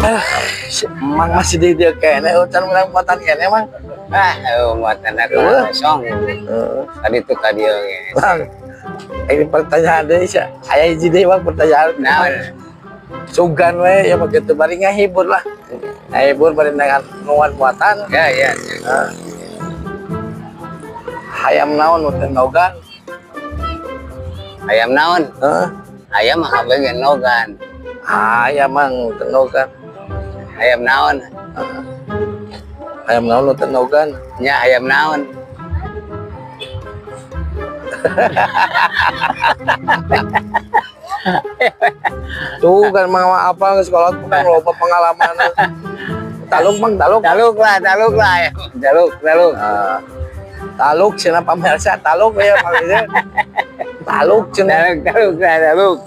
Ah, si Mang masih di dieu keneh, oh, can menang muatan keneh, Mang. Ah, oh, muatan aku Eueuh. Kosong. Heeh. Tadi tuh ka dieu ge. Bang, ini pertanyaan deui sia. Aya hiji deui, Bang, pertanyaan. Naon? Sugan we ya begitu bari ngahibur lah. Ngahibur bari dengan nuan muatan. Ya. Nah. Hayam naon nu teu nogan? Ayam naon? Heeh. Ayam mah kabeh ge nogan. Hayam mang teu nogan. Ayam naon? Hayam naon nu teu nogan? Nya ayam naon? Tuh kan mang apa geus kolot kan loba pengalaman. Taluk, Mang, taluk. Taluk lah, taluk lah ayam. Taluk, taluk. Ah, taluk cenah pamirsa, taluk ya, Mang, taluk cenah. Taluk, taluk lah, taluk.